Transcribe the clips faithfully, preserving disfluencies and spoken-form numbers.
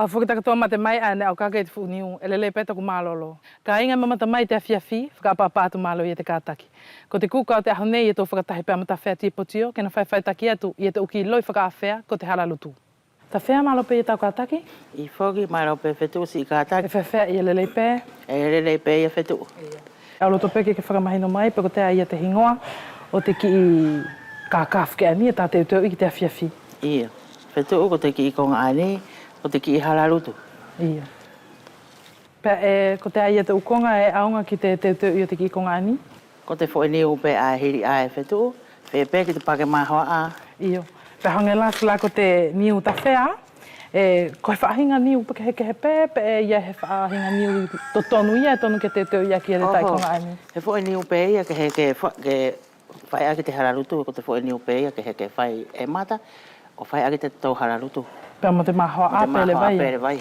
ʻE foki takotou mate mai ʻae neʻe au kake ʻi te fuʻu niu, ʻe lelei pe toku malolo. Kaiga ʻe mamata mai te afiafi, fakaʻapaʻapa atu, malo ia te kataki. Ko te kuka ʻo te ʻaho nei ʻe tou fakatahi pea mo Tafea Tipotio ke na faifaitaki atu ia te ʻu kiloʻi fakaʻafea ko te halalutu. Tafea, malo pe ia tau kataki. ʻIo foki, malo pe Fetuʻu siʻi kataki. ʻE feafeaʻi, ʻe lelei pe? ʻE lelei pe ia Fetuʻu. ʻE au loto pe ke ke fakamahino mai pe kotea ia te higoa ʻo te kiʻi kaka foki ʻaeni ʻe ta teuteuʻi ki te afiafi. ʻIo, Fetuʻu, ko te kiʻi koga ʻaeni ko te kiʻi halalutu. ʻIo. Pea ʻe kotea ia te ʻu koga ʻe ʻaoga ki te teuteuʻi ʻo te kiʻi koga ʻaeni? Ko te foʻi niu pe ʻae hili ʻae Fetuʻu, feia pe ki te pake mahoaʻa. ʻIo. Pea hage la sila ko te niu Tafea, ʻe ko he faʻahiga niu pe kehekehe pe, pe ʻe ia he faʻahiga niu totonu ia ʻe tonu ke teuteuʻi ʻaki e te taʻi koga ʻaeni? He foʻi niu pe ia ke he ke fa-, ke fai ʻaki te halalutu, ko te foʻi niu pe ia ke he ke fai e mata ʻo fai ʻaki te totou halalutu. Pea mo te mahoaʻa pe levai.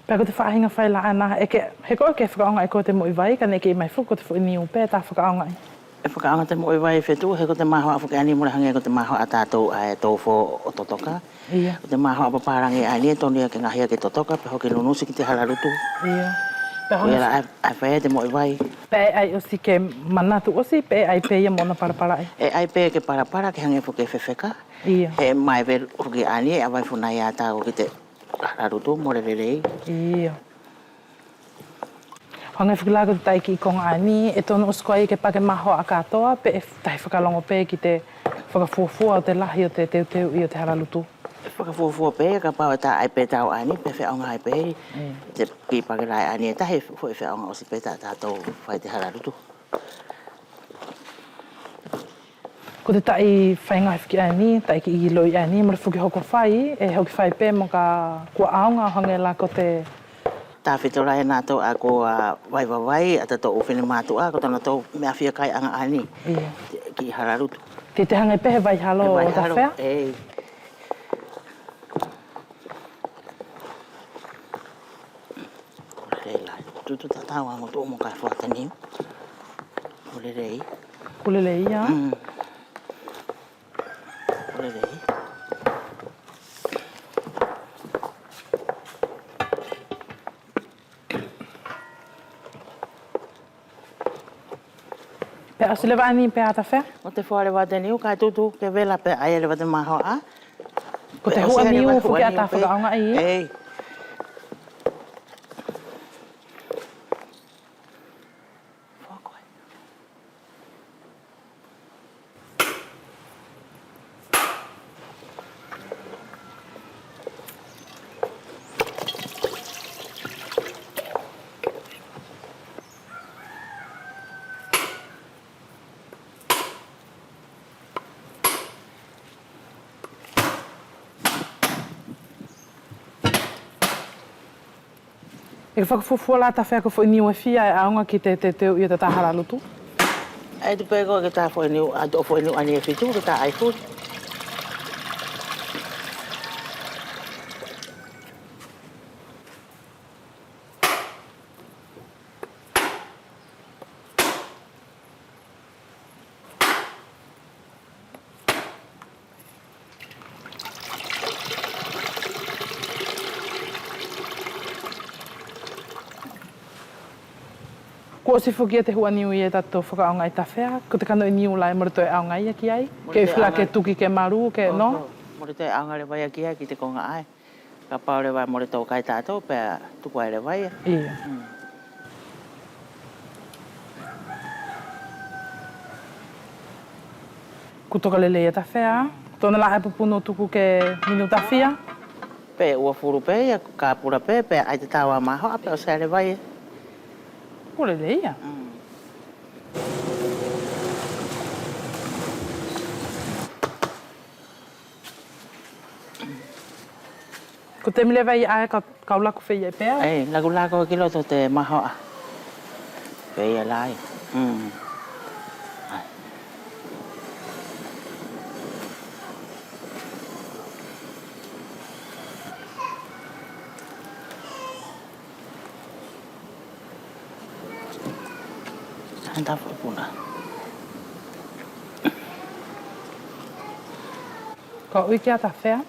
Pea ko te faʻahiga fai la ʻaena, ʻe ke, he koʻe ke fakaʻaogaʻi koe te moʻi vai, kaʻe neʻe ke ʻi mai foki ko te foʻi niu pe ʻe ta fakaʻaogaʻi. ʻE fakaʻaoga te moʻi vai Fetuʻu, he ko te mahoaʻa foki ʻaeni mole hage ko te mahoaʻa ʻa tatou ʻae tou fo ʻo totoka. ʻIo. Ko te mahoaʻa papalagi ʻaeni ʻe tonu ia ke gaohi ake totoka, pe hoki nunusi ki te halalutu. ʻIo. Pea hage ia la ʻae, ʻae fai te moʻi vai. Pea ʻe ʻai ʻosi ke manatu ʻosi, pe ʻe ʻai pe ia mo ʻona palapalaʻi? ʻE ʻai pe ke palapala, ke hage foki e fefeka. ʻIo. He mai velu foki ʻaeni ʻe ʻavai funa ia taku ki te halalutu mole lelei. ʻIo. Hage foki la ko te taʻi kiʻi koga ʻaeni, ʻe tonu ʻosi koa ia ke pake mahoaʻa katoa, pe ʻe tahi fakalogo pe ki te fakafuafua ʻo te lahi ʻo te teuteuʻi ʻo te halalutu? ʻE fakafuafua pe ia kapau ʻe ta ʻai pe tau ʻaeni, pe feʻaoga ai pe ia te kiʻi pake lahi ʻaeni ʻe tahi foʻi feʻaoga ʻosi pe ta tatou fai te halalutu. Ko te taʻi faiga foki ʻaeni, taʻi kiʻi kiloʻi ʻaeni, mole foki hoko fai, ʻe hoki fai pe moka kua ʻaoga hage la ko te tafito la ʻe natou ʻaku ʻa vaivavai ʻa tatou ʻu finematuʻa, ko tonatou meʻa fia kaiʻaga ʻaeni. ʻIo. Kiʻi halalutu. Te te hage pe he vai halo, he vai halo Tafea? ʻEi. Ko lelei la, tutu tatau ʻa mo tuʻu mo ka fua te niu. Ko lelei. Ko lelei ia. Mm. Ko lelei. Pea ʻosi leva ʻaeni pea Tafea? ʻO te fua leva te niu kaʻe tutu ke vela pea ʻaia leva te mahoaʻa. Ko te huʻa niu foki ʻa ta fakaʻaogaʻi. ʻEi. Fua koe. ʻE ke fakafuafua la Tafea ko foʻi niu ʻe fia ʻe ʻaoga ki te teuteuʻi ʻo te ta halalutu? ʻAi tupe ko te ta foʻi niu, ʻa toʻo foʻi niu ʻaeni ʻe fitu ke ta ʻai fuli. Kua ʻosi foki ia te huʻa niu ia ʻe tatou fakaʻaogaʻi Tafea, ko te kanoʻi niu la ʻe mole toe ʻaoga ia ki ai? Ke ʻuhi la ke tuki ke malu ke, no? Mole toe ʻaoga leva ia ki ai ki te koga ʻae. Kapau leva ʻe mole tou kai tatou pea tuku ai leva ia. Ia. Mm. Kua toka lelei ia Tafea. Tona la ʻae pupunu ʻo tuku ke minuta fia? Pe uafulu pe ia, ka pula pe, pea ʻai te tau ʻa mahoaʻa pea ʻosi ai leva ia. Kua lelei ia. Mm. Ko te temi leva ia ʻae ka, kau laku feia pea? ʻEi, laku laku ki loto te mahoaʻa. Feia la ia. Mm. ʻAi. Ana fuʻu puna. Kua ui kia Tafea.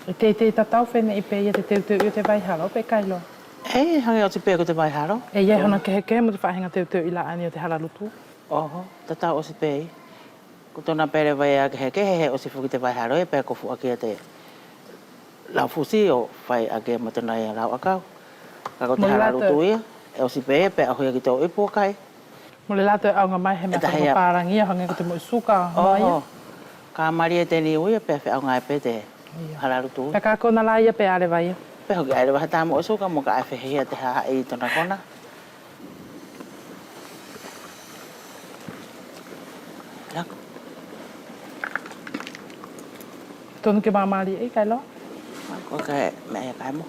ʻE teitei tatau feneʻi pe ia te teuteuʻi ʻo te vaihalo pe kailo? ʻEi, hage ʻosi pe ko te vaihalo. ʻE ia hona kehekehe mo te faʻahiga teuteuʻi la ʻaeni ʻo te hala lutu. Oho, tatau ʻosi pe ia. Ko tona pele vai ia kehekehe, he ʻosi foki te vaihalo ia pea kofu ake ia te lau fusi ʻo fai ake mo tona ia lau ʻakau. Kaʻe ko te hala lutu ia, ʻe ʻosi pe ia pea ʻohi ia ki tou ipu ʻo kai. Mole la toe ʻaoga mai he meʻa fakapalagi ia, hage ko te moʻi suka, mo ia. Oho. Ka malie te niu ia pea feʻaoga pe te hala lutu ia. Pea ka kona la ia pea ʻae leva ia. Pea hoki ʻae leva he ta moʻi suka mo ka ʻae feheia te hahaʻi ʻi tona kona. Laku. Tonu ke mamali ʻe kailo. Ko ke meʻa ia kae mo.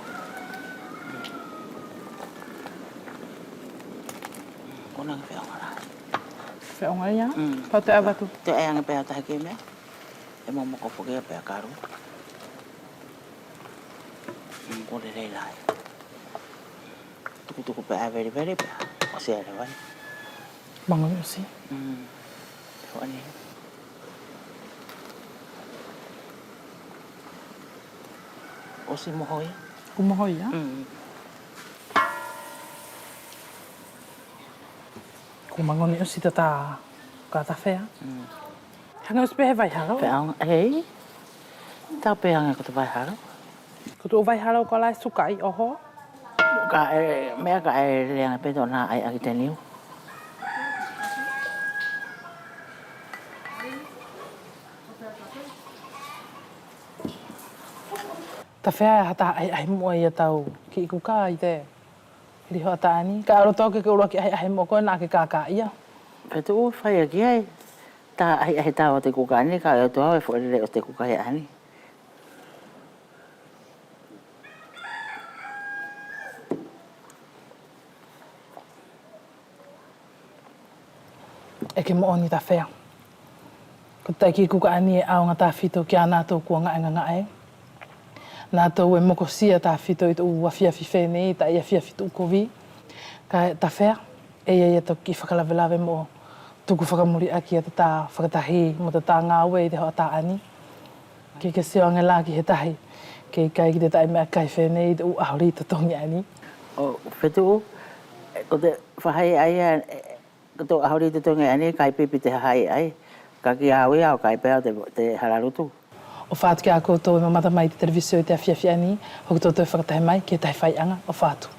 Kona ke feʻaoga la. Feʻaoga ia? Mm. Pau te ʻavatu. Te ʻae age pea tahi ke meʻa. ʻE momoko foki ia pea kalu. Mm, ko lelei la. Tukutuku pea ʻae veliveli pea ʻosi ʻae leva ia. Magoni ʻosi. Mm. Foʻani. ʻOsi moho ia. Kua moho ia? Mm. Kua magoni ʻosi tata ka Tafea. Mm. Hage ʻosi pe he vaihalo. Feʻaoga, hei. Tau pe hage ko te vaihalo. Ko tuʻu vaihalo ko la ʻe sukaʻi, oho. Kaʻe, meʻa kaʻe lelei age pe tona ʻaiʻaki te niu. Tafea, ʻe ha taha ʻahiʻahi muʻa ia tau kiʻi kuka ʻi te lihoʻata ʻaeni. Kaʻe olo tau ke ke ʻuluaki ʻahiʻahi muʻa koe naʻa ke kaka ia. Fetuʻu, fai ia ki ai. Taha ʻahiʻahi tau ʻo te kuka ʻaeni, kaʻe ʻe ʻoatu au ʻe foʻi lelei ʻo te kuka ia ʻaeni. ʻE ke moʻoni Tafea. Ko te taʻi kiʻi kuka ʻaeni ʻe ʻaoga tafito kia natou kua gaʻe gagaʻe. Natou ʻe mokosia tafito ʻi te ʻu afiafi fenei, taʻi afiafi tuʻu kovi. Kaʻe Tafea, ʻe ʻi ai ia tau kiʻi fakalavelave mo tuku fakamuliʻaki ia tata fakatahi mo tata gaue ʻi te hoʻata ʻaeni. Ke ke sio age la ki he tahi, kei kai ki te taʻi meʻa kai fenei ʻi te ʻu ʻaho litotogi ʻaeni. ʻO Fetuʻu, ko te faʻahi ʻaia, ko te ʻu ʻaho litotogi ʻaeni, kai pipi te hahaʻi ʻaia. Kaʻe kia au ia ʻo kai pea ʻo te, te hala lutu. ʻOfa atu kia koutou ʻe mamata mai ʻi te televisio ʻi te afiafi ʻaeni, hoki tou toe fakatahi mai ki he tahi faiʻaga, ʻofa atu.